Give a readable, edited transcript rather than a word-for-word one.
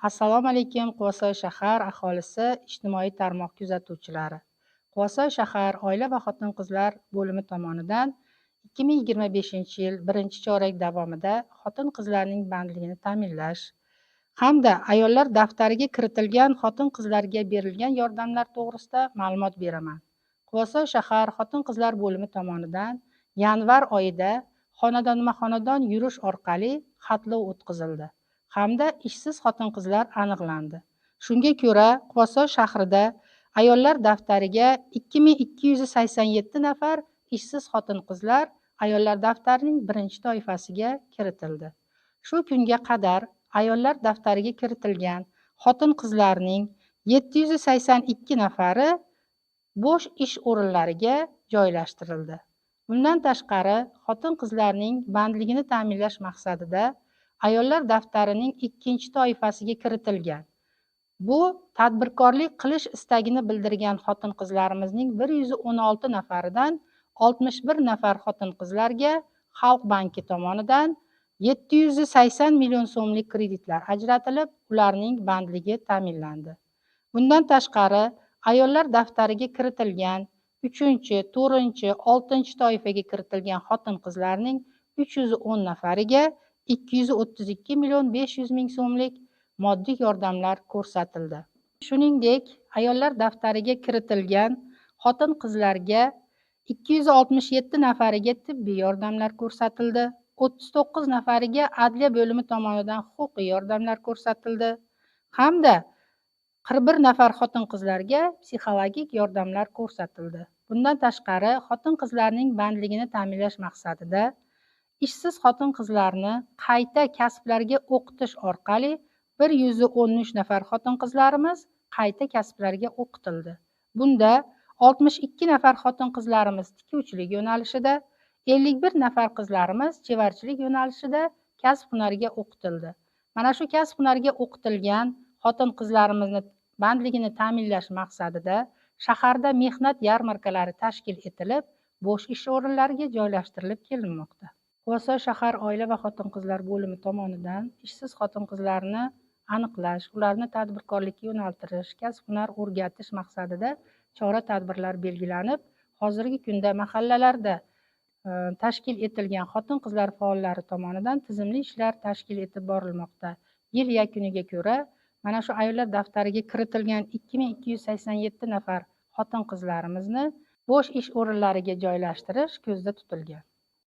Assalomu alaykum, Quvasoy shahar aholisi, ijtimoiy tarmoq kuzatuvchilari. Quvasoy shahar oila va xotin-qizlar bo'limi tomonidan 2025-yil birinchi chorak davomida xotin-qizlarning bandligini ta'minlash hamda ayollar daftariga kiritilgan xotin-qizlarga berilgan yordamlar to'g'risida ma'lumot beraman. Quvasoy shahar xotin-qizlar bo'limi tomonidan yanvar oyida xonadonma-xonadon yurish orqali xatlov o'tkazildi hamda ishsiz xotin-qizlar aniqlandi. Shunga ko'ra, Quvasoy shahrida ayollar daftariga 2287 nafar ishsiz xotin-qizlar ayollar daftarining birinchi toifasiga kiritildi. Shu kunga qadar ayollar daftariga kiritilgan xotin-qizlarning 782 nafari bo'sh ish o'rinlariga joylashtirildi. Bundan tashqari, xotin-qizlarning bandligini ta'minlash maqsadida ayollar daftarining ikkinchi toifasiga kiritilgan. Bu tadbirkorlik qilish istagini bildirgan xotin-qizlarimizning 116 nafaridan 61 nafar xotin-qizlarga Xalq banki tomonidan 780 million so'mlik kreditlar ajratilib, ularning bandligi ta'minlandi. Bundan tashqari, ayollar daftariga kiritilgan 3-chi, 4-chi, 6-toifaga kiritilgan xotin-qizlarning 310 nafariga 232 million 500 ming so'mlik moddiy yordamlar ko'rsatildi. Shuningdek, ayollar daftariga kiritilgan xotin-qizlarga 267 nafariga tibbiy yordamlar ko'rsatildi, 39 nafariga adliya bo'limi tomonidan huquqiy yordamlar ko'rsatildi hamda 41 nafar xotin-qizlarga psixologik yordamlar ko'rsatildi. Bundan tashqari, xotin-qizlarning bandligini ta'minlash maqsadida ishsiz xotin-qizlarni qayta kasblarga o'qitish orqali 113 nafar xotin-qizlarimiz qayta kasblarga o'qitildi. Bunda 62 nafar xotin-qizlarimiz tikuvchilik yo'nalishida, 51 nafar qizlarimiz chevarchilik yo'nalishida kasb hunariga o'qitildi. Mana shu kasb hunariga o'qitilgan xotin-qizlarimizni bandligini ta'minlash maqsadida shaharda mehnat yarmarkalari tashkil etilib, bo'sh ish o'rinlariga joylashtirilib kelinmoqda. Quvasoy shahar oila va xotin-qizlar bo'limi tomonidan ishsiz xotin-qizlarni aniqlash, ularni tadbirkorlikka yo'naltirish, kasb-hunar o'rgatish maqsadida chora-tadbirlar belgilanib, hozirgi kunda mahallalarda tashkil etilgan xotin-qizlar faollari tomonidan tizimli ishlar tashkil etib borilmoqda. Yil yakuniga ko'ra, mana shu ayollar daftariga kiritilgan 2287 nafar xotin-qizlarimizni bo'sh ish o'rinlariga joylashtirish ko'zda tutilgan.